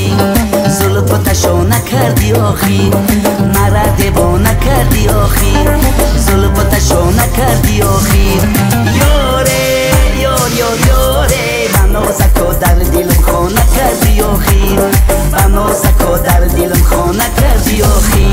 охи, зулф ташона кардӣ охи, маро девона кардӣ охи, зулф ташона кардӣ охи. Ёре ёр ёр ёре, ба нозако дар дилам хона кардӣ охи, ба нозако дар дилам хона кардӣ охи.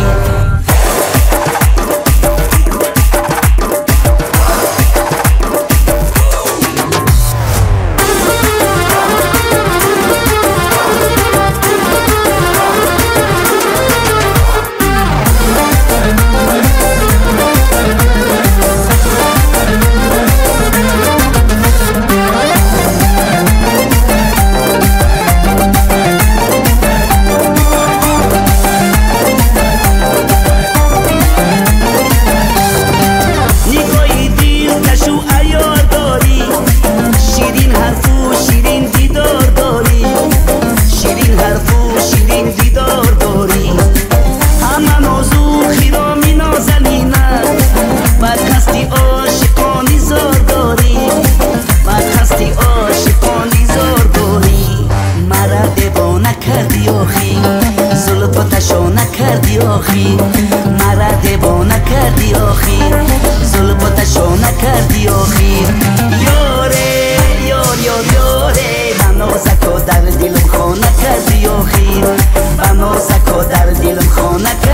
Охи, маро девона кардӣ охи, зулф ташона кардӣ охи. Ёре ёр ёр ёре, ба нозако дар дилам хона кардӣ охи, ба нозако дар дилам хона.